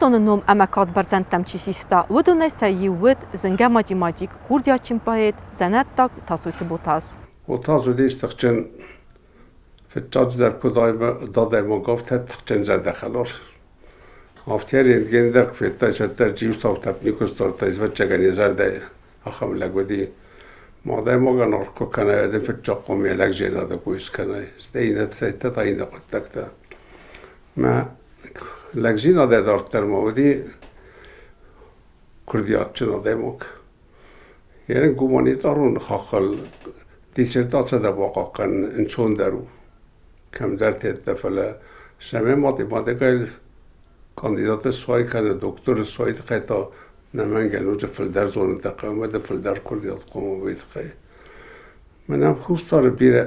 Ирыстоны ном ӕмӕ кад бӕрзӕндтӕм чи систа, уыдонӕй сӕ иу уыд зынгӕ математик, курдиатджын поэт, дзӕнӕттаг Тасойты Ботаз. Ботаз уыдис тыхджын, фыццаджыдӕр куыд адӕймаг, афтӕ тыхджын зӕрдӕхӕлар. Афтӕ рентген дӕр куы федтай, уӕддӕр джиусаутӕп никуы сдзырдтай, ӕвӕццӕгӕн, йӕ зӕрдӕйы ахӕм лӕг уыди. Адӕймагӕн аргъ куы кӕнай, уӕд ын фыццаг хъуамӕ йӕ лӕгдзинады кой скӕнай, стӕй иннӕ та иннӕ хъуыддӕгтӕ. Мӕ лӕгдзинадӕй дарддӕр ма уыди курдиатджын адӕймаг. Йе гуманитарон хаххыл диссертаци бахъахъхъӕнын ӕнцондӕр у. Кӕмдӕр тедта, фӕлӕ сӕмӕ математикӕйыл кандидаты суай кӕнӕ докторы суай тыххӕй та нӕмӕнгӕ ноджы фылдӕр зонынтӕ хъӕуы ӕмӕ дӕ фылдӕр курдиат хъуамӕ уый тыххӕй. Мӕнӕн Хуссары бирӕ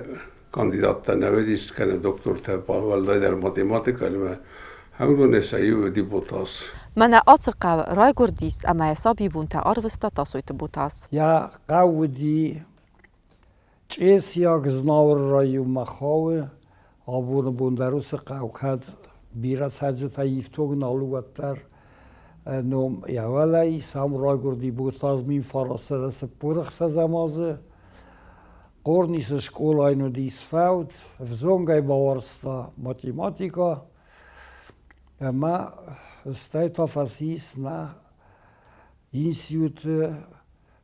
кандидаттӕ нӕ уыдис кӕнӕ доктортӕ, уӕлдайдӕр математикӕ ӕмӕ уыдонӕй сӕ иу уыди Ботас. Мӕнӕ ацы хъӕуы райгуырдис ӕмӕ йӕ сабибонтӕ арвыста Тасойты Ботас. Йӕ хъӕу уыди Чъесиаг Знауыры районмӕ хауы. Абоны бон дӕр уыцы хъӕу кӕд бирӕ цӕрджытӕй ифтонг нал у, уӕддӕр ном йӕ уӕлӕ ис. Ам райгуырди Ботаз 1946 азы. Хъорнисы скъолайы йын уыдис фӕуд, ӕвзонгӕй бауарзта математикӕ ӕмӕ стӕй та фӕцис нӕ институты,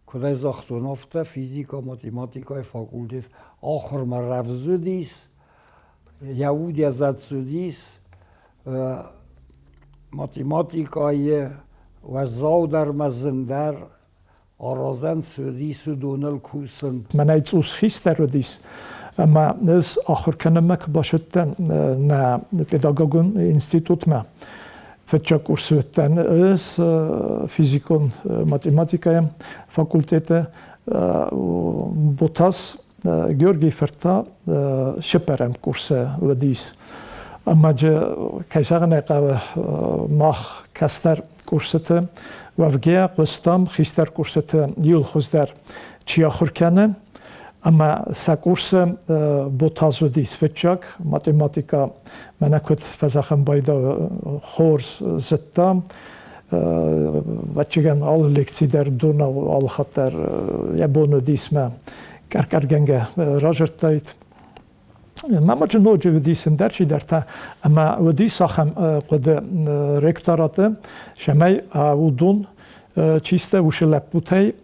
куыд ӕй загътон, афтӕ физикӕ, математикӕйы факультет ахуырмӕ рӕвдз уыдис, йӕ уд йӕ дзӕцц уыдис, математикӕйы уӕззаудӕр ӕмӕ зындӕр аразӕн цы уыдис, уыдоныл кусын. Мӕнӕй цъус хистӕр уыдис, ӕмӕ ӕз ахуыр кӕнынмӕ куы бацыдтӕн нӕ педагогон институтмӕ, фыццаг курсы уыдтӕн ӕз физикон математикӕйы факультеты. Ботас Георгийы фырт та цыппӕрӕм курсы уыдис. Ӕмӕ кӕй зӕгъын ӕй хъӕуы, мах кӕстӕр курсыты уӕвгӕйӕ хъуыстам хистӕр курсыты иуыл хуыздӕр чи ахуыр кӕны, ӕмӕ сӕ курсы Ботаз уыдис фыццаг, математикӕ мӕнӕ куыд фӕзӕгъын байдӕ хорз зыдта. Ӕвӕццӕгӕн, алы лекци дӕр донау алы хатт дӕр йӕ бон уыдис мӕ къӕр-къӕргӕнгӕ разырдтаид. Мӕ ноджы уыдис ӕндӕр чидӕртӕ, ӕмӕ уыдис ахӕм хъуыды ректораты, цӕмӕй уыдон чистӕ уыцы лӕппутӕй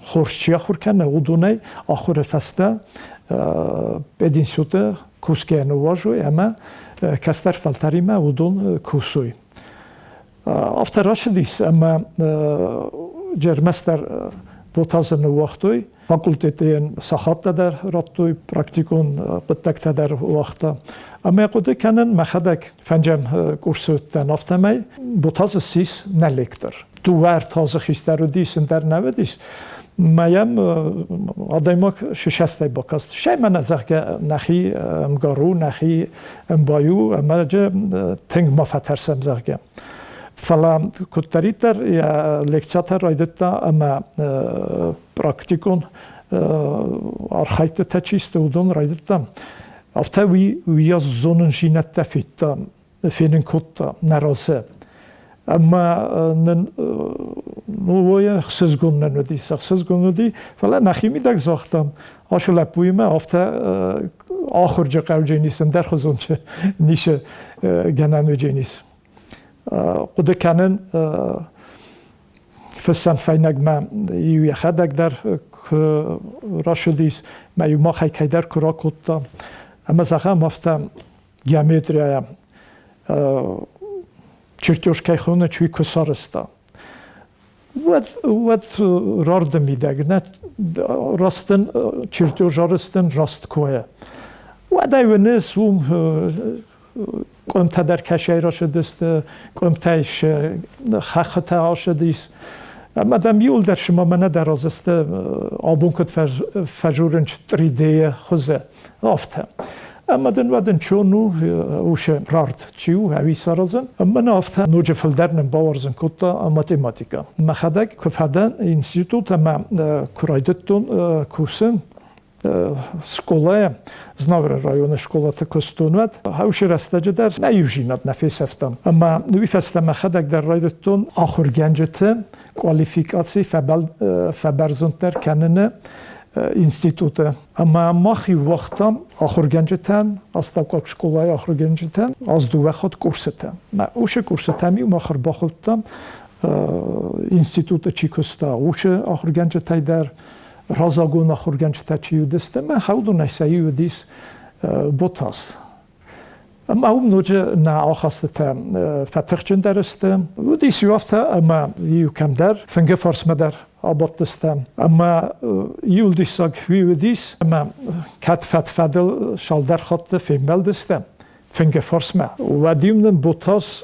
хорз чи ахуыр кӕны, уыдонӕй ахуыры фӕстӕ пединституты кусгӕ ныууадзой ӕмӕ кӕстӕр фӕлтӕримӕ уыдон кусой. Афтӕ рацыдис, ӕмӕ ӕрмӕстдӕр Ботазы ныууагътой, факультеты йын сахаттӕ дӕр радтой, практикон хъуыддӕгтӕ дӕр уагъта. Ӕмӕ хъуыды кӕнын, мӕхӕдӕг фӕнджӕм курсы уыдтӕн, афтӕмӕй Ботаз ссис нӕ лектор. Дыууӕ ӕртӕ азы хистӕр уыдис, ӕндӕр нӕ уыдис. Мӕ йӕм адӕймаг сысӕстӕй бакаст. Стӕй мӕнӕ, зӕгъгӕ, нӕхи ӕмгар у, нӕхи ӕмбай у, ӕмӕ тынг ма фӕтӕрсӕм, зӕгъгӕ. Фӕлӕ куыддӕриддӕр йӕ лекцитӕ райдыдта ӕмӕ практикон архайдтытӕ чи сты, уыдон райдыдта, афтӕ уый уыйас зонындзинӕдтӕ федта, фенын кодта нӕ разы. Ӕмӕ нын ну, уый ӕхсызгон нын уыдис, ӕхсызгон уыди, фӕлӕ нӕхимидӕг загътам, ацы лӕппуимӕ афтӕ ахуырджы хъӕуджын ис, ӕндӕрхуызон ницы гӕнӕн уыджын ис. Хъуыды кӕнын, фыссӕн фӕйнӕгмӕ иу йӕхӕдӕг дӕр куы рацыдис, мӕ иу махӕй кӕйдӕр куы ракодта. Ӕмӕ зӕгъӕм, афтӕ геометрияйӕ чертеж кӕй хоны, уый куы сарӕзта, уӕд, уӕд рарды мидӕг нӕ растын чертеж арӕзтын раст куы уӕд ӕй уыныс, уым къуымтӕ дӕр кӕсӕй рацыдысты, къуымтӕй хӕххытӕ ацыдис. Ӕмӕ дӕм иуылдӕр цыма мӕнӕ дӕр азысты, абон куыд фӕжурынц 3D-йы хуызы, афтӕ. Ӕмӕ дын уӕд ӕнцон у уыцы рард чи у, ӕви саразын. Ӕмӕ нӕ афтӕ ноджы фылдӕр нын бауарзын кодта математикӕ. Мӕхӕдӕг куы фӕдӕн институт ӕмӕ куы райдыдтон кусын, Скъолайы, Знауыры районы скъолаты куыстон уӕд, хӕусы рӕстӕджы дӕр нӕ иудзинад нӕ фесӕфтам. Ӕмӕ уый фӕстӕ мӕхӕдӕг дӕр райдыдтон ахуыргӕнджыты квалификаци фӕбӕрзонддӕр кӕныны институты. Ӕмӕ мах иу уагътам ахуыргӕнджытӕн, астӕуккаг скъолайы ахуыргӕнджытӕн аз дыууӕ хатт курсытӕ. Мӕ уыцы курсытӕм-иу мах ӕрбахуыдтам институты чи куыста, уыцы ахуыргӕнджытӕй дӕр, разагон ахуыргӕнджытӕ чи уыдысты, ӕмӕ хӕудонӕй сӕ иу уыдис Ботас. Ӕмӕ уым ноджы нӕ ахастытӕ фӕтыхджындӕр сты. Уыдис иу афтӕ, ӕмӕ иу кӕмдӕр фынгы фарсмӕ дӕр абадтыстӕм. Ӕмӕ иу диссаг уый уыдис, ӕмӕ кӕд фӕд-фӕдыл цалдӕр хатты фембӕлдыстӕм фынгы фарсмӕ, уӕд-иу нын Ботас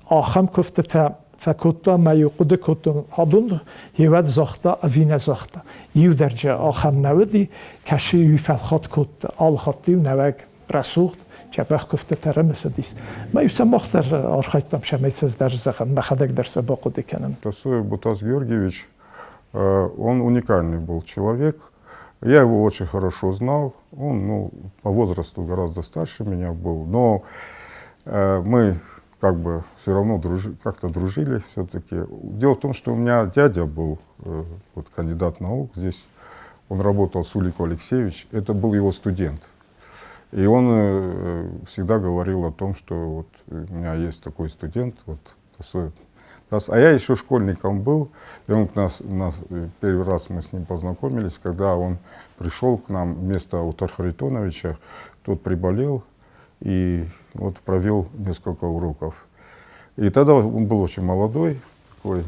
ахӕм куывдтытӕ фӕкодта мӕ-иу хъуыды кодтон, адон йеуӕд загъта ӕви нӕ загъта. Иу дӕр джы ахӕм нӕ уыди, кӕсы уый фӕлхатт кодта, алы хатт-иу нӕуӕг рӕсугъд, дзӕбӕх куывдтытӕ рымысыдис. Мӕ-иу сӕ мах дӕр архайдтам, цӕмӕй сӕ дӕр зӕгъӕм, мӕхӕдӕг дӕр сӕ бахъуыды кӕнын. Тасоев Ботас Георгиевич, он уникальный был человек. Я его очень хорошо знал. Он, ну, по возрасту гораздо старше меня был, но мы как бы все равно как-то дружили все-таки. Дело в том, что у меня дядя был вот, кандидат наук здесь. Он работал с Улико Алексеевич. Это был его студент. И он всегда говорил о том, что вот у меня есть такой студент, вот, а я еще школьником был, и он к нас, первый раз мы с ним познакомились, когда он пришел к нам вместо Утар Харитоновича, тот приболел и вот провел несколько уроков. И тогда он был очень молодой, такой,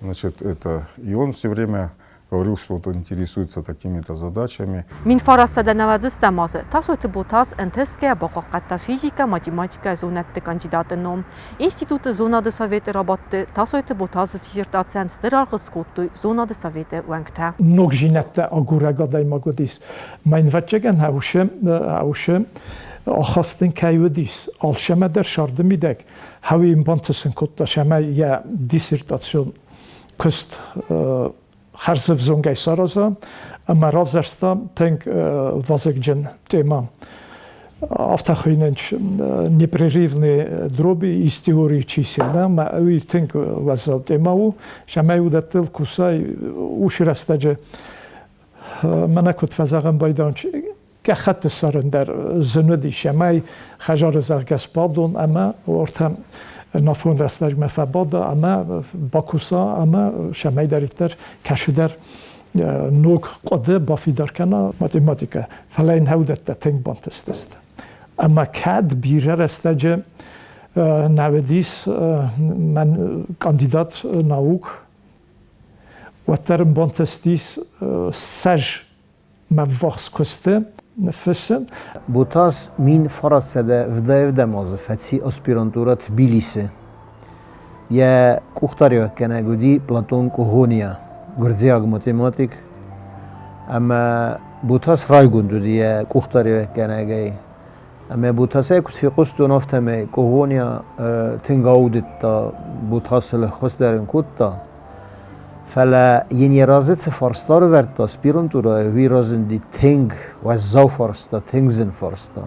значит, это, и он все время говорил, что вот он интересуется такими-то задачами. 1990 азы Тасойты Ботас ӕнтысгӕйӕ бахъахъхъӕдта физикӕ, математикӕйы зонӕдты кандидаты ном. Институты зонады советы рабадты Тасойты Ботазы диссертацийӕн стыр аргъ скодтой зонады советы уӕнгтӕ. Ногдзинӕдтӕ агурӕг адӕймаг уыдис. Мӕнвӕццӕгӕн хӕусы ахаст ын кӕй уыдис, алцӕмӕ дӕр сӕрды мидӕг хӕуы йын бантысын кодта, цӕмӕй йӕ диссертацион куыст хӕрзӕвзонгӕй сараза ӕмӕ равзӕрста тынг вазыгджын темӕ. Афтӕ хуыйнынц непрерывные дроби из теории чисел. Ӕмӕ уый тынг уӕззау темӕ у, цӕмӕй уыдӕттыл кусай уыцы рӕстӕджы мӕнӕ куыд фӕзӕгъӕм байдауын, гӕххӕтты ссарын дӕр зын уыдис, цӕмӕй хӕдзары зӕгъгӕ сбадон ӕмӕ ортӕ нафон рӕстӕгмӕ фӕбада ӕмӕ бакуса ӕмӕ цӕмӕйдӕриддӕр кӕцыдӕр ног хъуыды бафидар кӕна математикӕ. Фӕлӕ йын уыдӕттӕ тынг бантыстысты. Ӕмӕ кӕд бирӕ рӕстӕджы нӕ уыдис мӕн кандидат наук, уӕддӕр ын бантыстис сӕз мӕ ввахс куысты ныффыссын. Ботас 1977 азы фӕци аспирантурӕ Тбилисы. Йӕ къухдариуӕггӕнӕг уыди Платон Къогъониа, гуырдзиаг математик. Ӕмӕ Ботас райгонд уыди йӕ къухдариуӕггӕнӕгӕй. Ӕмӕ Ботасӕй куыд фехъуыстон, афтӕмӕй Къогъониа тынг аудыдта, Ботасы ӕххуыс дӕр ын кодта. Фӕлӕ йын йӕ разы цы фарста ӕрывӕрдта аспирантурӕйы, уый разынди тынг уӕззау фарста, тынг зын фарста,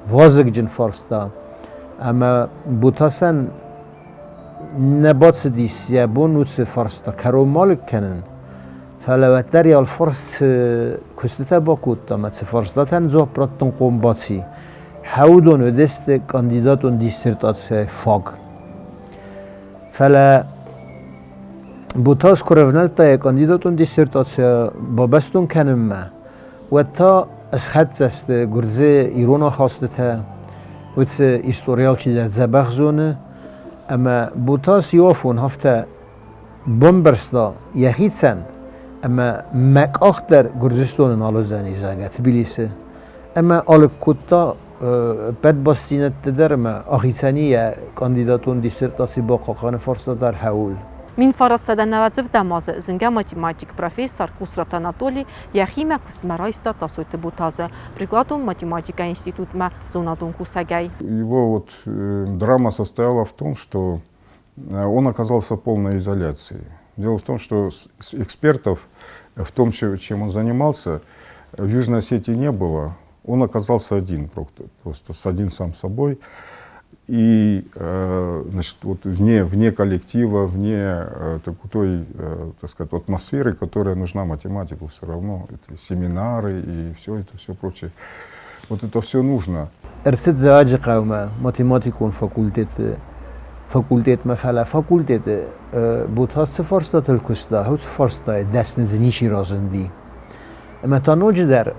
вазыгджын фарста. Ӕмӕ Ботасӕн нӕ бацыдис йӕ бон уыцы фарста кӕронмӕ алыг кӕнын, фӕлӕ уӕддӕр йӕ алфарс цы куыстытӕ бакодта ӕмӕ цы фарстатӕн дзуапп раттынхъом баци, уыдон уыдысты кандидатон диссертацийӕ фаг. Фӕлӕ Ботас куы рӕвнӕлдта йӕ кандидатон диссертацийӕ бабӕстон кӕнынмӕ, уӕд та схӕццӕ сты гуырдзы ирон ахастытӕ, уыцы истори алчидӕр дзӕбӕх зоны, ӕмӕ Ботас иу афон афтӕ бамбӕрста йӕхицӕн, ӕмӕ мӕ къах дӕр Гуырдзыстоны нал уыдзӕни, зӕгъгӕ, Тбилисы. Ӕмӕ алыг кодта ӕппӕт бастдзинӕдтӕ дӕр ӕмӕ ахицӕни йӕ кандидатон диссертаци бахъахъхъӕны фарста дӕр хӕуыл. 1997 азы зынгӕ математик, профессор Кусраты Анатоли йӕхимӕ куыстмӕ райста Тасойты Ботазы прикладон математикӕйы институтмӕ зонадон кусӕгӕй. Его вот драма состояла в том, что он оказался в полной изоляции. Дело в том, что экспертов в том, чем он занимался, В Южной Осетии не было. Он оказался один, просто с один сам собой. И значит, вот вне коллектива, вне той, так сказать, атмосферы, которая нужна математику все равно. Это семинары и все это, все прочее. Вот это все нужно. Ӕрцыд Дзӕуӕджыхъӕумӕ математикон факультеты факультетмӕ, фӕлӕ факультеты Ботас цы фарстатыл куыста, уыцы фарстайы дӕсны дзы ничи разынди. Ӕмӕ та ноджыдӕр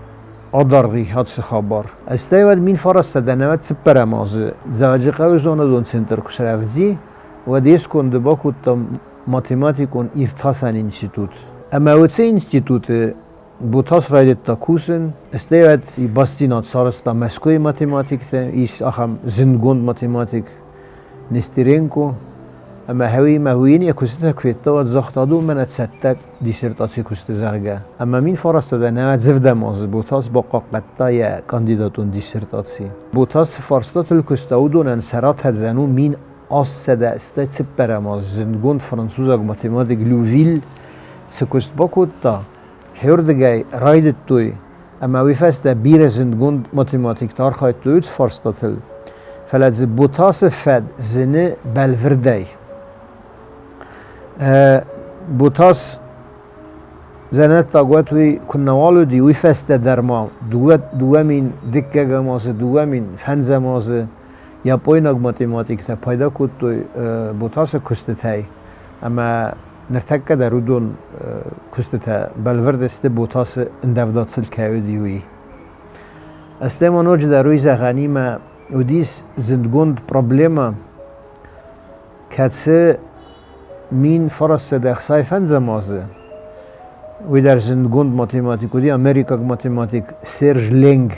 адаргъ и ацы хабар. Стӕй уӕд 1904 азы Дзӕуӕджыхъӕуы зонадон центр куы срӕвдзи, уӕд йе сконды бакодтам математикон иртасӕн институт. Ӕмӕ уыцы институты Ботас райдыдта кусын, стӕй уӕд бастдзинад сарӕзта Мӕскуыйы математиктӕ, ис ахӕм зындгонд математик Нестеренко. Ӕмӕ хӕуимӕ уый йӕ куыстытӕ куы федта, уӕд загъта, адон мӕнӕ цӕттӕ диссертацийы куысты, зӕгъгӕ. Ӕмӕ 1900 нӕуӕдзӕвдӕм азы Ботас бахъахъхъӕдта йӕ кандидатон диссертаци. Ботас цы фарстатыл куыста, уыдонӕн сӕ ратӕдзӕн у 1804 аз зындгонд французаг математик Лювиль цы куыст бакодта, Хеуырдыгӕй райдыдтой, ӕмӕ уый фӕстӕ бирӕ зындгонд математиктӕ архайдтой уыцы фарстатыл, фӕлӕ дзы Ботасы фӕд зыны бӕлвырдӕй. Ботас дзӕнӕттаг уӕд уый куыннӕуал уыди, уый фӕстӕ дӕр ма 2012 азы, 2005 азы япойнаг математиктӕ пайда кодтой Ботасы куыстытӕй ӕмӕ ныртӕккӕ дӕр уыдон куыстытӕ бӕлвырд сты Ботасы ӕндӕвдад сыл кӕй уыди, уый. Стӕй ма ноджыдӕр уый зӕгъӕнимӕ уыдис зындгонд проблемӕ, кӕцы 1965 азы уый дӕр зындгонд математик уыди, америкаг математик Серж Ленг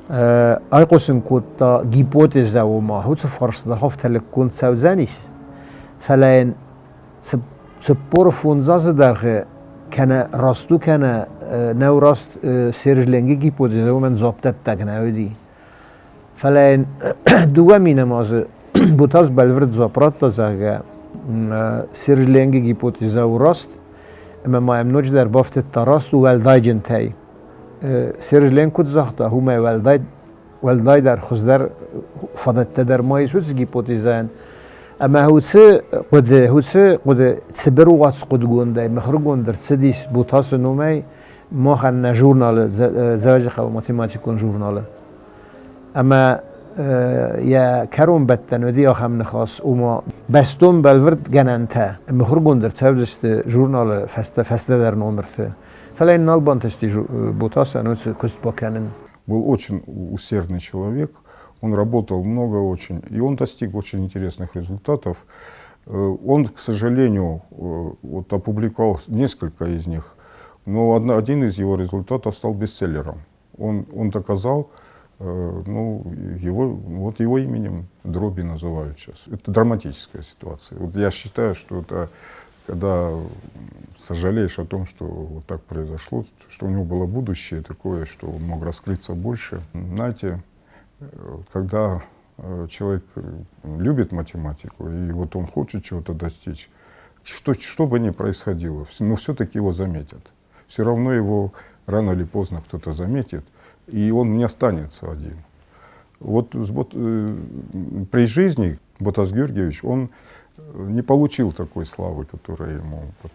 айхъусын кодта гипотезӕ, ома уыцы фарста афтӕ цӕудзӕнис, фӕлӕ йын 45 азы дӕргъы кӕнӕ раст у, кӕнӕ нӕу раст Серж Ленги гипотезӕ, уымӕн дзуапдӕттӕг нӕ уыди. Фӕлӕ йын 2000 азы Ботас бӕлвырд дзуапп радта, зӕгъгӕ, Серж Ленги гипотезӕ у раст, ӕмӕ ма йӕм ноджыдӕр бафтыдта раст у уӕлдайджынтӕй. Серж Ленг куыд загъта, уымӕй уӕлдай уӕлдайдӕр хуыздӕр фадӕттӕ дӕр ма ис уыцы гипотезӕйӕн. Ӕмӕ уыцы хъуыды цыбыр уацхъуыдгондӕй мыхуыргонд ӕрцыдис Ботасы номӕй махӕн нӕ журналы, Дзӕуӕджыхъӕуы математикон журналы. Ӕмӕ йӕ кӕронбӕттӕн уыди ахӕм ныхас, ома бӕстон бӕлвырдгӕнӕнтӕ мыхуыргонд ӕрцӕудзысты журналы фӕстӕдӕр номырты. Фӕлӕ йын нал бантысти Ботасӕн уыцы куыст бакӕнын. Был очень усердный человек, он работал много очень, и он достиг очень интересных результатов. Он, к сожалению, вот опубликовал несколько из них, но один из его результатов стал бестселлером. Он доказал, ну, его, вот его именем дроби называют сейчас. Это драматическая ситуация. Вот я считаю, что это когда сожалеешь о том, что вот так произошло, что у него было будущее такое, что он мог раскрыться больше. Знаете, когда человек любит математику, и вот он хочет чего-то достичь, что бы ни происходило, но все-таки его заметят. Все равно его рано или поздно кто-то заметит, и он не останется один. Вот при жизни Ботас Георгиевич, он не получил такой славы, которая ему... Вот,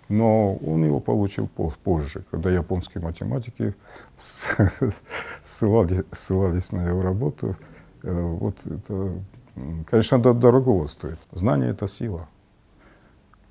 но он его получил позже, когда японские математики ссылались на его работу. Вот это, конечно, дорогого стоит. Знание — это сила.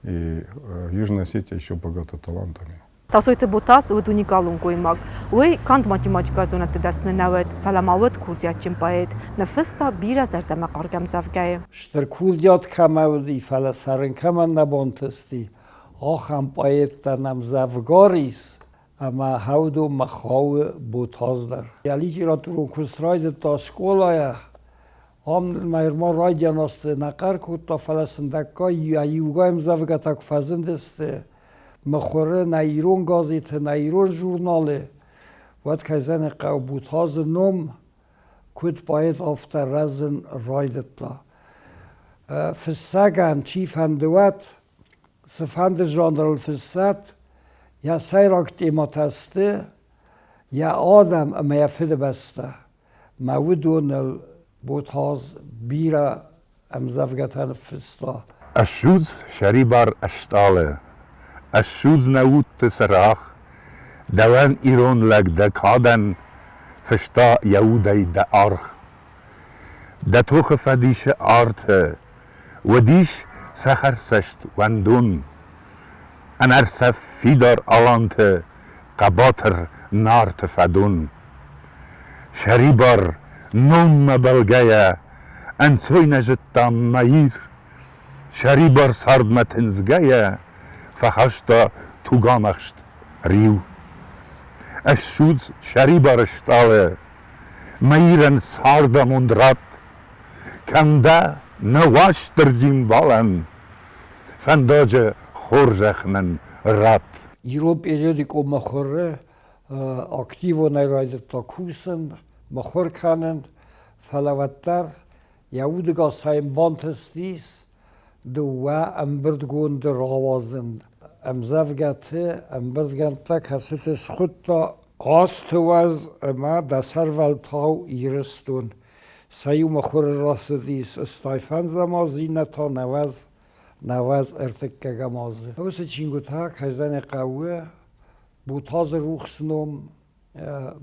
И Южная Осетия еще богата талантами. Тасойты Ботас уыд уникалон гоймаг. Уый канд математикӕйы зонӕдты дӕсны нӕ уыд, фӕлӕ ма уыд курдиатджын поэт. Ныффыста бирӕ зӕрдӕмӕхъаргӕ ӕмдзӕвгӕйы. Стыр курдиат кӕмӕ уыди, фӕлӕ цӕрын кӕмӕн нӕ бантысти, ахӕм поэттӕ нӕм дзӕвгар ис, ӕмӕ уыдонмӕ хауы Ботаз дӕр. Йӕ литературон куыст райдыдта скъолайӕ. Ам нырма райдиан азты нӕ хъӕр кодта, фӕлӕ сындӕггай йӕ иугай ӕмдзӕвгӕтӕ куы фӕзындысты мыхуыры, нӕ ирон газеты, нӕ ирон журналы, уӕд кӕй зӕгъын хъӕуы, Ботазы ном куыд поэт, афтӕ рӕзын райдыдта. Фыссӕгӕн чи фӕнды уӕд, цыфӕнды жанрыл фыссӕд, йӕ сӕйраг темӕтӕ сты Йӕ адӕм ӕмӕ йӕ фыдыбӕстӕ ма уыдоныл Ботаз бирӕ ӕмдзӕвгӕтӕ ныффыста. Ӕссудз сӕрибар ӕстъалы, ӕссудз нӕ удты цырагъ, Дӕуӕн ирон лӕг дӕ кадӕн фыста йӕ удӕй дӕ аргъ. Дӕ тохы фӕдисы арты уыдис цӕхӕрцӕст уӕндон, Ӕнӕрцӕф фидар аланты хъӕбатыр Нарты фӕдон. Сӕрибар номмӕ бӕлгӕйӕ ӕнцой нӕ зыдтам мӕ Ир. Сӕрибар цардмӕ тындзгӕйӕ фӕхаста тугамӕхст риу. Ӕссудз сӕрибар стъалы, мӕ Ирӕн цардамонд ратт. Кӕм дӕ, нӕ Уастырджи мбалӕн, фӕндаджы хорзӕх нын ратт. Ирон периодикон мыхуыры активонӕй райдыдта кусын, мыхуыр кӕнын, фӕлӕ уӕддӕр йӕ удӕгасӕй бантыстис дыууӕ ӕмбырдгонды рауадзын. Ӕмдзӕвгӕты ӕмбырдгӕндтӕ, кӕцыты схуыдта Азты уӕз ӕмӕ дӕ сӕрвӕлтау Ирыстон. Сӕ иу мыхуыры рацыдис стай фӕндзӕм аз, иннӕ та нӕуӕдз ӕртыккӕгӕм азы. Уыцы чингуытӕ, кӕй зӕгъын хъӕуы, Ботазы рухс ном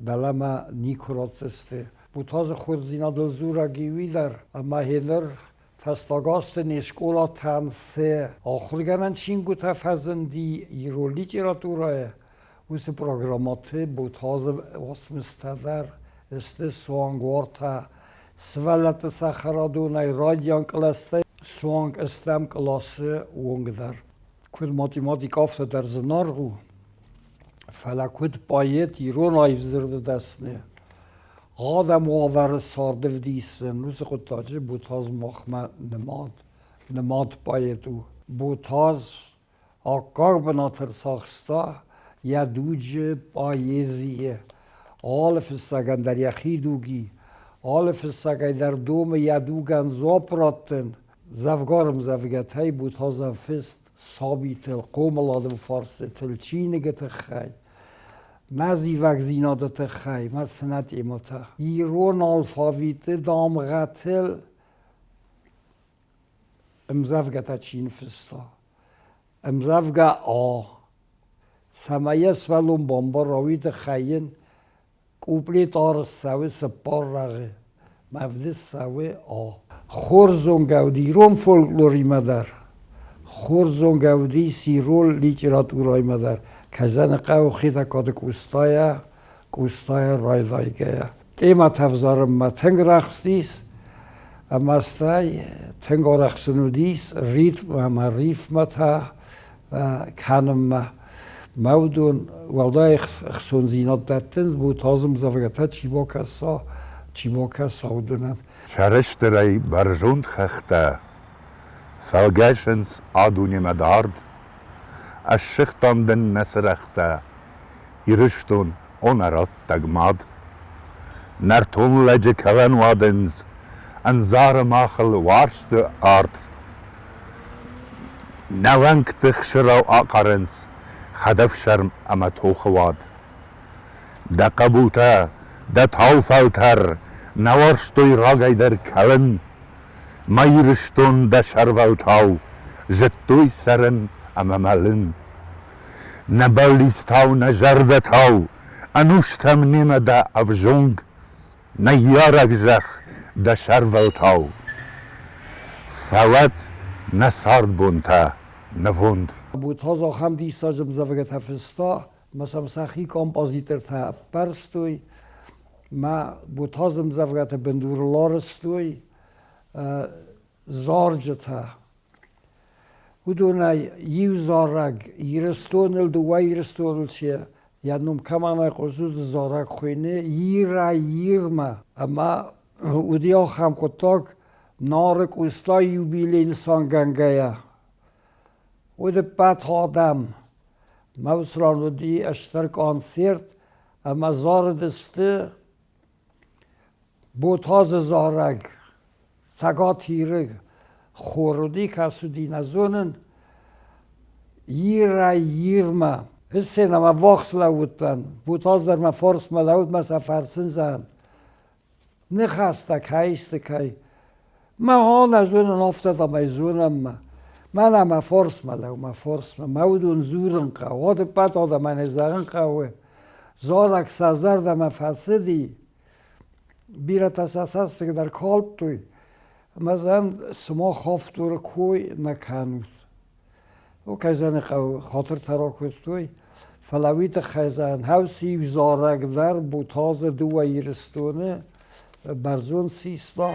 дӕлӕмӕ никуы ратдзысты. Ботазы хорздзинадыл дзурӕг иуи дӕр ӕмӕ гъеныр фӕстаг азты не скъолатӕн цы ахуыргӕнӕн чингуытӕ фӕзынди ирон литературӕйы, уыцы программӕты Ботазы уацмыстӕ дӕр сты суанг уартӕ сывӕллӕтты цӕхӕрадонӕй райдиан кълӕстӕй суанг ӕстӕм къласы онг дӕр. Куыд математик, афтӕ дӕр зынаргъ у, фӕлӕ куыд поэт, ирон аив дзырды дӕсны, адӕм уавӕры царды вдисын, уыцы хъуыддаджы Ботаз махмӕ нымад поэт у. Ботаз аккаг бынат ӕрцахста йӕ дуджы поэзийы. Алы фыссӕгӕн дӕр йӕхи дуг и, алы фыссӕгӕй дӕр домы йӕ дугӕн дзуапп раттын. Дзӕвгар ӕмдзӕвгӕтӕй Ботазӕн фыст сабитыл, хъомыладон фарстытыл, чиныгы тыххӕй, мӕ зивӕгдзинады тыххӕй, мӕ цынӕ темӕтӕ. Ирон алфавиты дамгъӕтыл ӕмдзӕвгӕтӕ чи ныффыста, ӕмдзӕвгӕ А, цӕмӕй йӕ сывӕллон бамбара, уый тыххӕй йын Къуплет ӕрцӕуы цыппар рӕгъы, мӕвдыс цӕуы А. Хорз зонгӕ уыди ирон фольклоримӕ дӕр, хорз зонгӕ уыдис ирон литературӕимӕ дӕр. Кӕзӕны хъӕуы Хетӕгкаты Къостайӕ, Къостайӕ райдайгӕйӕ. Темӕтӕ ӕвзарынмӕ тынг рӕхстис, ӕмӕ стӕй тынг арӕхсын уыдис ритм ӕмӕ рифмӕтӕ кӕнынмӕ. Мӕ уыдон уӕлдай ӕхцондзинад дӕттынц, Ботазы ӕмдзӕвгӕтӕ чи бакӕса, чи бакӕса, уыдонӕн. Сӕрыстырӕй бӕрзонд хӕхтӕ фӕлгӕсынц а дунемӕ дард. Ӕссыгътам дын нӕ цырӕгътӕ, Ирыстон, о нӕ раттӕг мад. Нӕртон лӕджы кӕлӕн уадындз ӕндзары махыл уарзты арт. Нӕ уӕнгты хсырау ахъарынц хӕдӕфсӕрм ӕмӕ тохы уад. Дӕ хъӕбултӕ, дӕ тау фӕлтӕр нӕ уарзтой рагӕй дӕр кӕлын. Мӕ Ирыстон дӕ сӕрвӕлтау зыдтой цӕрын ӕмӕ мӕлын. Нӕ бӕллицтау, нӕ зӕрдӕтау ӕнустӕм немӕ дӕ ӕвзонг, ныййарӕг зӕхх дӕ сӕрвӕлтау. Фӕуӕд нӕ цардбонтӕ нывонд. Ботаз ахӕм диссаджы ӕмдзӕвгӕтӕ фыста, ӕмӕ сӕм сӕхи композитортӕ ӕппӕрстой, мӕ Ботазы ӕмдзӕвгӕты бындурыл арӕзтой зарджытӕ. Уыдонӕй иу зарӕг Ирыстоныл, дыууӕ Ирыстоныл чи йӕ ном кӕмӕн айхъуыст, уыцы зарӕг хуыйны Ирӕй-Ирмӕ. Ӕмӕ уыди ахӕм хъуыддаг, Нары Къостайы юбилей нысангӕнгӕйӕ. Уыд ӕппӕт адӕм. Мӕ уыцы ран уыди стыр концерт ӕмӕ зарыдысты Ботазы зарӕг Цӕгат Иры хор уыди, кӕцы уыди, нӕ зонын. Ирӕй-Ирмӕ. Ссенӕмӕ ввахс лӕууыдтӕн, Ботаз дӕр мӕ фарсмӕ лӕууыд мӕ сӕ фӕрсын зӕгъын. Ныхӕстӕ кӕй сты, кӕй. Мӕ хо нӕ зонын, афтӕ дам ӕй зонӕм ма. Мӕнӕ мӕ фарсмӕ лӕуу, мӕ фарсмӕ. Мӕ уыдон дзурын хъӕуы, ӕдыппӕт адӕмӕн ӕй зӕгъын хъӕуы. Зарӕг сӕ зӕрдӕмӕ фӕцыди. Бирӕтӕ сӕ цӕссыг дӕр калдтой. Ӕмӕ зӕгъын, сымах авторы кой нӕ кӕнут. Кӕй зӕгъын хъӕуы, хатыртӕ ракодтой, фӕлӕ уый тыххӕй зӕгъын, хӕусы иу зарӕг дӕр Ботазы дыууӕ Ирыстоны бӕрзонд систа.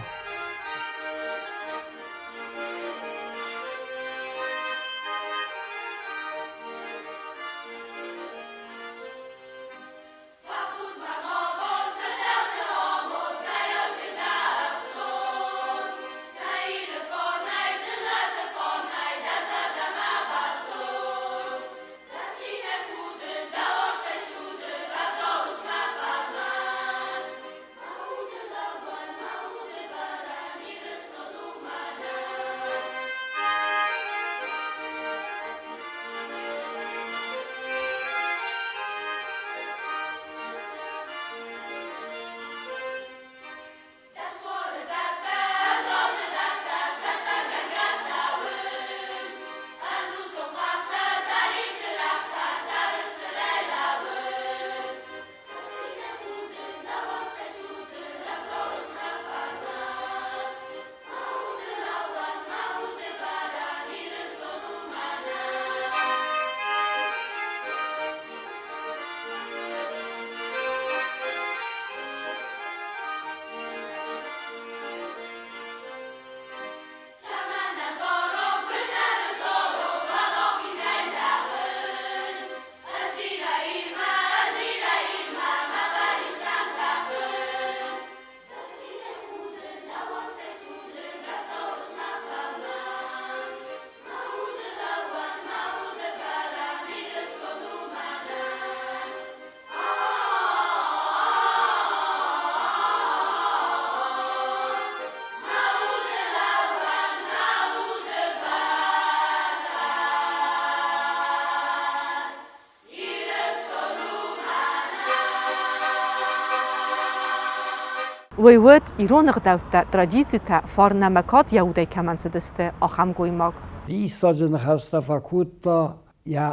Уый уыд ирон ӕгъдӕуттӕ, традицитӕ, фарн ӕмӕ кад йӕ удӕй кӕмӕн цыдысты, ахӕм гоймаг. Диссаджы ныхӕстӕ фӕкодта йӕ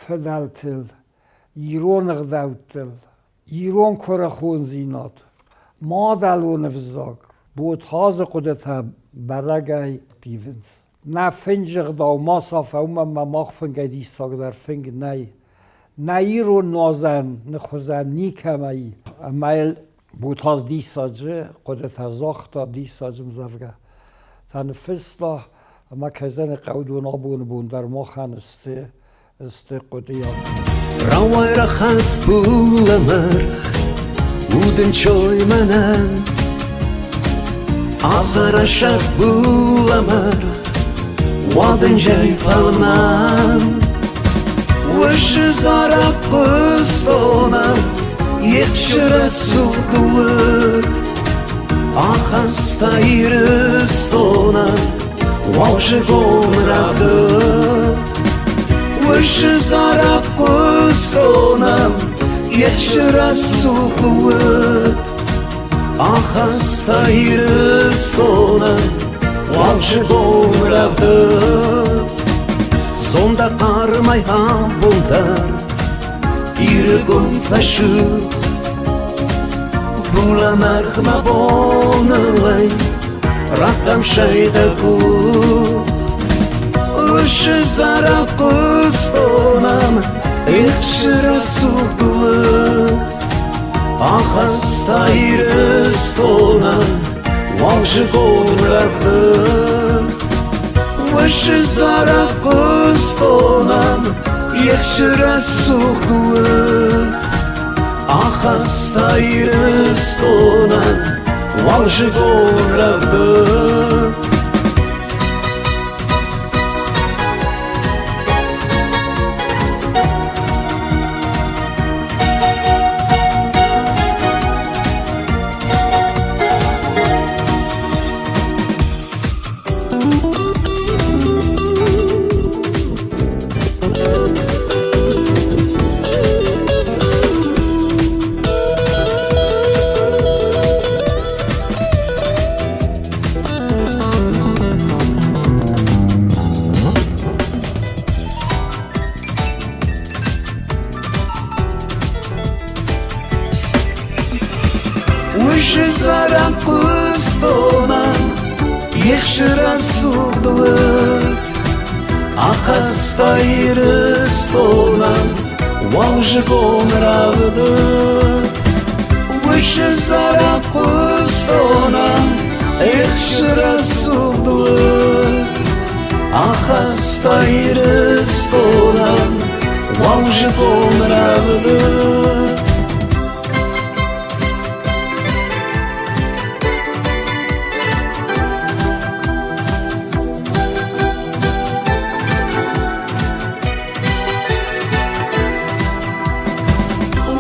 фыдӕлтыл, ирон ӕгъдӕуттыл, ирон куырыхондзинад, мадӕлон ӕвзаг, Ботазы хъуыдытӕ бӕрӕгӕй ӕрттивынц. Нӕ фынджы гъдау ма сафа, уымӕн ма мах фынгӕй диссагдӕр фынг нӕй. Нӕ ирон нуазӕн хуызӕн никӕмӕ и. Ӕмӕ йыл Ботаз диссаджы хъуыдытӕ загъта, диссаджы ӕмдзӕвгӕ та ныффыста, ӕмӕ кӕй зӕгъын хъӕуы, уыдон абоны бон дӕр махӕн сты сты хъуыдыйад. Рауай рахӕсс булӕмӕргъ, удӕнцой мӕнӕн. Азарӕсӕг булӕмӕргъ, уадӕнзӕй фӕлмӕн. Уысы зарӕг хъуыстона, ехсы рӕсугъд уд. Ахаста Ирыстонӕн уалдзыгон рӕвдыд. Уысы зарӕг хъуыстонӕн, ехсы рӕсугъд уд. Ахаста Ирыстонӕн уалдзыгон рӕвдыд. Зонда хъармӕй абон дӕр Ирыгон фӕсыгъд. Булӕмӕргъмӕ бонылӕй радтам сӕйдӕ къух. Усы зарӕг хъуыстонӕн ехсы рӕсугъд уд. Ахаста Ирыстонӕн уалдзыгон рӕвдыд. Уысы зарӕг хъуыстонӕн ехсы рӕсугъд уд. Ахаста Ирыстонӕн уалдзыгон рӕвдыд. рӕсугъд уыд, Ахаста Ирыстонӕн уалдзыгон рӕвдыд. Уышы зарӕг хъуыстонӕн ехсы рӕсугъд уыд, Ахаста Ирыстонӕн уалдзыгон рӕвдыд.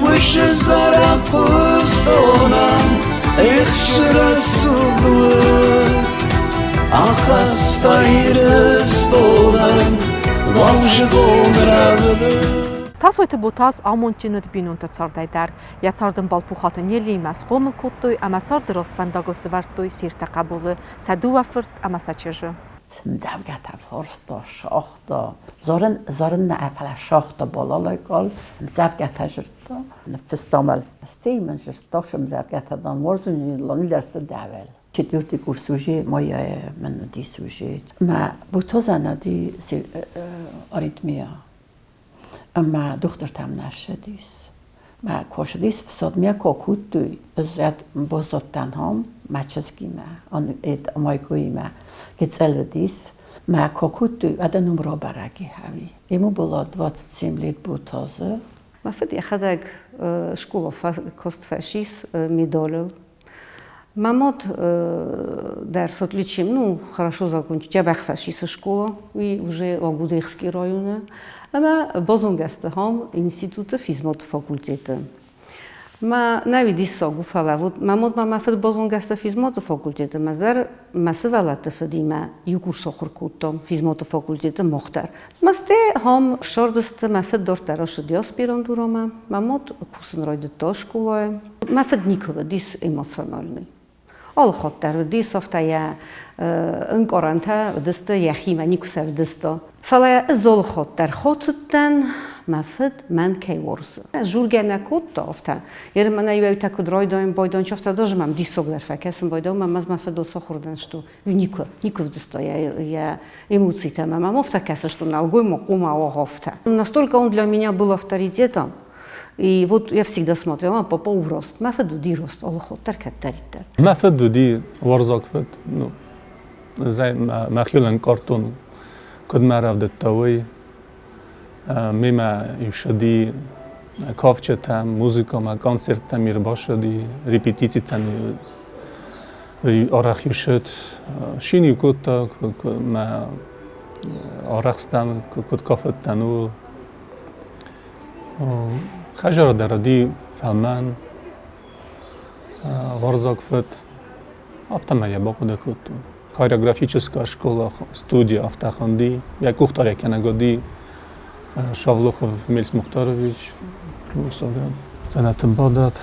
Уышы зарӕг хъуыстонӕн ехсы рӕсугъд уыд, Ахаста Ирыстонӕн уалдзыгон рӕвдыд. Тасойты Ботаз амондджын уыд бинонты цардӕй дӕр. Йӕ цардӕмбал Пухаты Неллиимӕ схъомыл кодтой ӕмӕ царды рӕствӕндагыл сӕвӕрдтой се ртӕ хъӕбулы, сӕ дыууӕ фырт ӕмӕ сӕ чызджы. Мдзӕвгӕтӕ форста, сагъта, зарын, зарын нӕ, фӕлӕ сагъта балалайкал, мдзӕвгӕтӕ жырдта. Ныффыста мӕл. Стӕй мын жырдта мдзӕвгӕтӕ дан уарзын ланилӕрсты дӕвӕл. Четвертый курс уже моя мын уыдис уже. Мӕ бутозӕн уыди аритмия. Ӕмӕ дохтыртӕм нӕ ссыдис. Мӕ косыдис фсадмӕ кокудтой, ӕз баззадтӕн ам мӕ чызгимӕ, майкоимӕ гыццыл уыдис. Мӕ кокудтой, уӕдӕ нум рабӕрӕг и хӕви. Ему было 27 лет Ботазы. Мӕ фыд йӕхӕдӕг скъола каст фӕцис медалыл. Мӕ мад дӕр с отличием, ну, хорошо закончил, дзӕбӕх фӕцис школа, уый уже Лагудехский районы. Ӕмӕ базонгӕ стӕм институты физматы факультеты. Мӕ нӕ диссаг у, фӕлӕ вот мӕ мад ма мӕ фыд базонгӕ сты физматы факультеты, мӕ дӕр мӕ сывӕллӕтты фыдимӕ иу курс ахуыр кодтам физматы факультеты мах дӕр. Мӕсте хам ссардысты, мӕ фыд дарддӕр ацыди аспирантурӕмӕ, мӕ мад кусын райдыдта скъолайы. Мӕ фыд никуы уыдис эмоциональный. Алы хатт дӕр уыдис, афтӕ йӕ ӕнкъарӕнтӕ уыдысты йӕхимӕ, никуы сӕ ӕвдыста. Фӕлӕ ӕз алы хатт дӕр хӕцыдтӕн, мӕ фыд мӕн кӕй уарзы. Жургӕ нӕ кодта афтӕ. Ер мӕнӕ иуӕйтӕ куыд райдайын байдайын, афтӕ даже мӕм диссагдӕр фӕкӕсын байдайын, мӕ мӕ фыдыл сахуыр дӕн, что никуы, никуы вдыста йӕ эмоцитӕ. Мӕ мӕм афтӕ кӕсы, что нӕлгоймаг хъуамӕ уа афтӕ. Настолько он для меня был авторитетом, И вот я всегда смотрела, папа у рост. Мӕ фыд уыди рост, алы хатт дӕр кӕддӕриддӕр. Мӕ фыд уыди уарзаг фыд. Ну, зӕй мӕхиуыл ӕнкъардтон, куыд мӕ рӕвдыдта, уый. Мемӕ иу ссыди кафджытӕм, музыкӕмӕ, концерттӕм ӕрбацыди, репетицитӕм арӕх иу ссыд. Шин-иу кодта, мӕ арӕхстӕн, куыд кафыдтӕн, ууыл. Хӕдзары дӕр уыди фӕлмӕн, уарзаг фыд, афтӕмӕй йӕ бахъуыды кодтон. Хореографическая школа, студия афтӕ хуынди, йӕ къухдариуӕггӕнӕг уыди Шавлухов Мельс Мухтарович, дзӕнӕты бадӕт.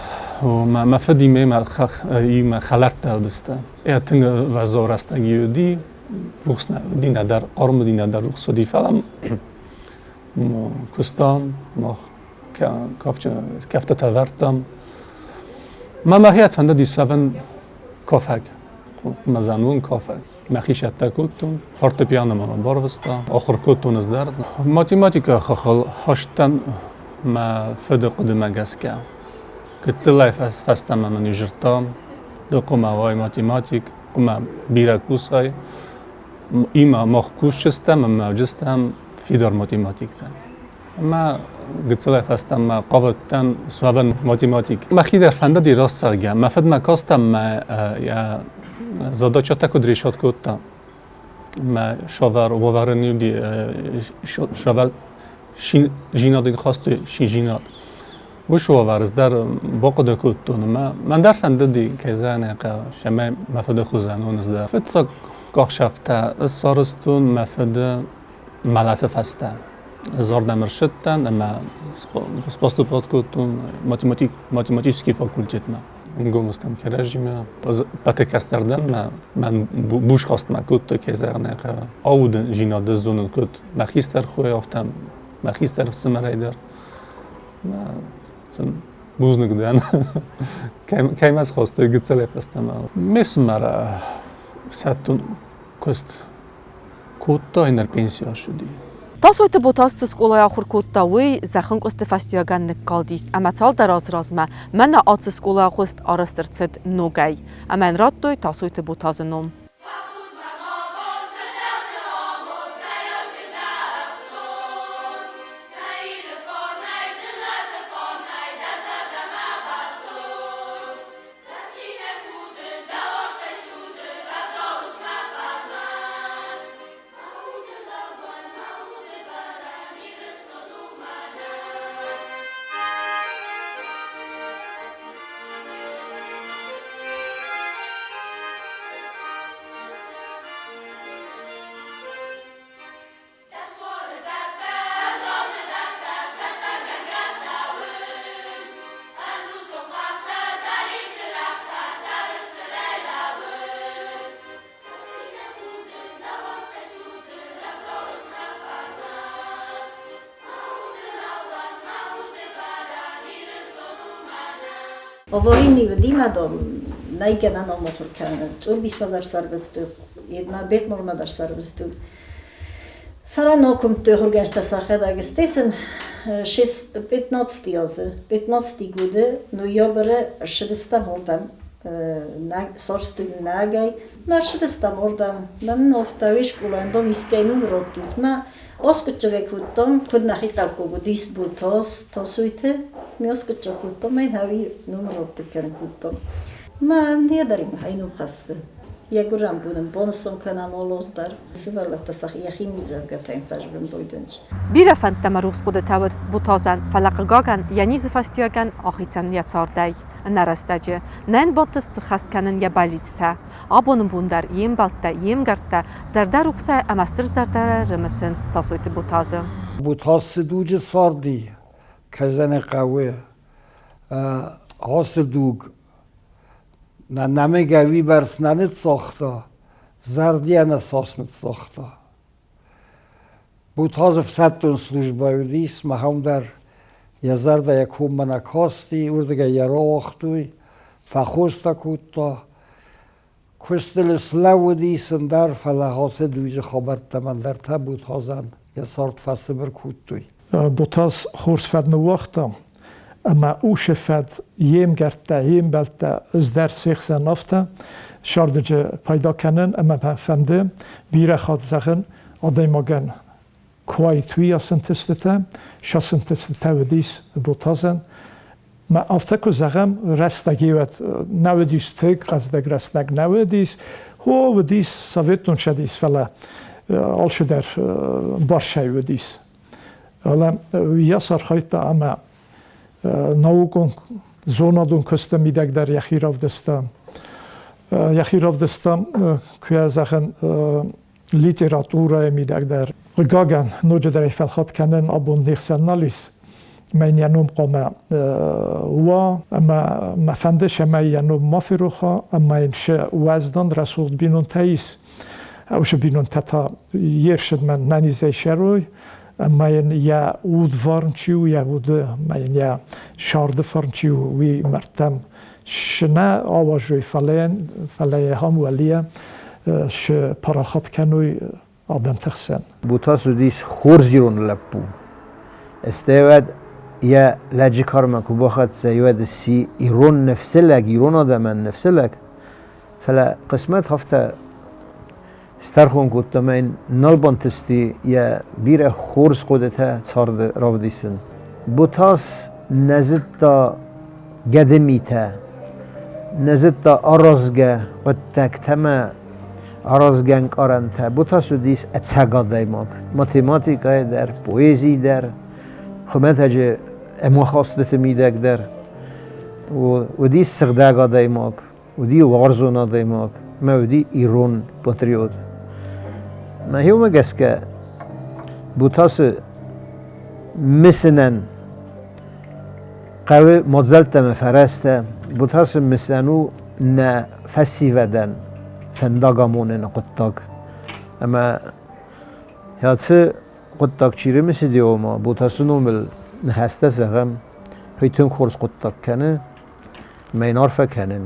Мӕ фыдимӕ мӕ хӕлӕрттӕ уыдысты. Йӕ тынг уӕззау рӕстӕг уыди, рухс нӕ уыди, нӕдӕр хъарм уыди, нӕдӕр рухс уыди, фӕлӕ куыстам, мах кӕфтытӕ вӕрдтам. Мӕ мӕхи фӕндыди суӕвын кафӕг, мӕ кафӕг. Мӕхи цӕттӕ кодтон, фортепианомӕ мӕ барвыста, ахуыр кодтон ӕз дӕр. Математикӕ хахыл хастӕн мӕ фыды хъуыдымӕ гӕсгӕ. Гыццылӕй фӕстӕмӕ мын иу зыдта, ды хъуамӕ уай математик, хъуамӕ бирӕ кусай, Имӕ мах кусджытӕм ӕмӕ уыдыстӕм фидар математиктӕ. Ӕмӕ гыццылӕй фӕстӕмӕ хъавыдтӕн суӕвын математик. Мӕхи дӕр фӕндыди раст зӕгъгӕ. Мӕ фыдмӕ кастӕн мӕ йӕ задачатӕ куыд решат кодта. Мӕ савӕр уавӕры не уыди савӕр жинад хастой жинад. Уыцы уавӕры дӕр бахъуыды кодтон ӕмӕ мӕн дӕр фӕндыди, кӕй зӕгъын ӕй хъӕуы, цӕмӕй мӕ фыды хуызӕн уон ӕз дӕр. Фыццаг къахсӕфтӕ ссарстон мӕ фыды мӕлӕты фӕстӕ. Ӕз ардӕм ӕрсыдтӕн ӕмӕ поступать кодтон математический факультетмӕ. Ӕнгом стӕм кӕрӕдзимӕ. Ӕппӕты кӕстӕр дӕн, мӕн бузхастмӕ кодтой, кӕй зӕгъын ӕй хъӕуы. Аудындзинад ӕз зонын куыд мӕ хистӕр хойы, афтӕ мӕ хистӕр ӕфсымӕрӕй дӕр. Бузныг дӕн. Кӕй мӕ схостой гыццылӕй фӕстӕмӕ. Ме фсымӕр ӕфсӕддон Куыст кодта, иннӕ пенсийы ссыди. Тасойты Ботас цы скъолайы ахуыр кодта, уый зӕххӕнкъуысты фӕстиуӕгӕн ныккалдис ӕмӕ цалдӕр азы размӕ мӕнӕ ацы скъолайы агъуыст арӕзт ӕрцыд ногӕй ӕмӕ йын радтой Тасойты Ботазы ном. Аварийный уыди мӕ дам, нӕй гӕнӕн ам ахуыр кӕнын. Цъорбисмӕ дӕр сӕрвыстой, йедмӕ Бекмурмӕ дӕр сӕрвыстой. Фӕлӕ нӕ куымдтой ахуыргӕнджытӕ сӕхӕдӕг. Стӕй сын 15 азы, 15 годы ноябры ссыдыстӕм уырдӕм. Сорстой нӕгӕй. Мӕ ссыдыстӕм уырдӕм. Мӕн афтӕ уый скъолайӕн дам искӕй ном радтут. Мӕ аскъуыддзагӕй кодтам, куыд нӕхи хъӕуккаг уыдис Ботас, Тасойты. Ме аскъуыддзаг кодтам, ӕй нӕуи ном радты кӕнын кодтам. Мӕ ӕндӕр ӕй ном хӕссы. Йӕ гуырӕн бон ын банысан кӕнӕм алаз дӕр. Сывӕллӕттӕ сӕхи йӕхи мидзӕвгӕтӕй фӕзмын байдайынц. Бирӕ фӕндтӕ ӕмӕ рухс хъуыдытӕ уыд Ботазӕн, фӕлӕ, хъыгагӕн, йӕ низы фӕстиуӕгӕн ахицӕн йӕ цардӕй. Ӕнӕрӕстӕджы нӕ йын бантыст сыххӕст кӕнын йӕ бӕллицтӕ. Абоны бон дӕр йе мбӕлттӕ, йе мгӕрттӕ зӕрдӕрухсӕй ӕмӕ стыр зӕрдӕрӕй рымысынц Тасойты Ботазы. Ботаз цы дуджы царди, кӕй зӕгъын ӕй хъӕуы, ацы дуг нӕ нӕмыгӕй уыйбӕрц нӕ ныццагъта, зӕрдийӕ нӕ цас ныццагъта. Ботаз ӕфсӕддон службӕйы уыдис, махӕн дӕр йӕ зӕрдӕ йӕ коммӕ нӕ касти, уырдыгӕй йӕ рауагътой, фӕхостӕ кодта. Куыстыл слӕууыдис ӕндӕр, фӕлӕ ацы дуджы хабӕрттӕм ӕндӕртӕ Ботазӕн йӕ цард фӕцыбыр кодтой. Ботаз хорз фӕд ныууагъта, ӕмӕ усы фӕд йе мгӕрттӕ, йе мбӕлттӕ ӕз дӕр се хсӕн афтӕ сӕрдыджы пайда кӕнын ӕмӕ мӕ фӕнды бирӕ хатт зӕгъын адӕймагӕн куы уыйас ӕнтыстытӕ, сас ӕнтыстытӕ уыдис Ботазӕн. Мӕ афтӕ куы зӕгъӕм, рӕстӕг-иуӕд нӕ уыдис тынг хъӕздыг рӕстӕг нӕ уыдис, хо уыдис Советон Цӕдис, фӕлӕ алцыдӕр барсӕй уыдис. Фӕлӕ уыйас архайдта ӕмӕ наукон зонадон куысты мидӕг дӕр йӕхи равдыста. Йӕхи равдыста, куы зӕгъын, литературӕйы мидӕг дӕр. Хъыгагӕн, ноджыдӕр ӕй фӕлхатт кӕнын абон не хсӕн нал ис. Мӕн йӕ ном хъуамӕ уа ӕмӕ мӕ фӕнды, цӕмӕй йӕ ном ма ферох уа ӕмӕ йын цы уӕздан рӕсугъд бинонтӕ ис, уыцы бинонтӕ та йе рцыдмӕ нӕнизӕй цӕрой ӕмӕ йын йӕ удварн чи у, йӕ уды ӕмӕ йын йӕ царды фарн чи у, уый мӕрдтӕм цы нӕ ауазой, фӕлӕ йӕ ахӕм уӕлийӕ цы парахат кӕной адӕмты хсӕн. Ботас уыдис хорз ирон лӕппу. Стӕй уӕд йӕ лӕджы кармӕ куы бахӕццӕ, уӕд сси ирон ныфсы лӕг, ирон адӕмӕн ныфсы лӕг. Фӕлӕ хъысмӕт афтӕ стӕрхон кодта ӕмӕ йын нал бантысти йӕ бирӕ хорз хъуыдытӕ царды равдисын. Ботас нӕ зыдта гӕды митӕ, нӕ зыдта аразгӕ хъуыддӕгтӕ ӕмӕ аразгӕ ӕнкъарӕнтӕ. Ботас уыдис ӕцӕг адӕймаг математикӕйы дӕр, поэзийы дӕр, хуымӕтӕджы ӕмахастыты мидӕг дӕр. Уыдис сыгъдӕг адӕймаг, уыди уарзон адӕймаг ӕмӕ уыди ирон патриот. Мӕхиуымӕ гӕсгӕ Бутасы мысынӕн хъӕуы мадзӕлттӕ ӕмӕ фӕрӕзтӕ. Бутасы мысӕн у нӕ фӕсивӕдӕн фӕндагамоныны хъуыддаг. Ӕмӕ ацы хъуыддаг чи рымысыди, ома Бутасы номыл ныхӕстӕ зӕгъӕм, уый тынг хорз хъуыддаг кӕны. Ӕмӕ йын арфӕ кӕнын.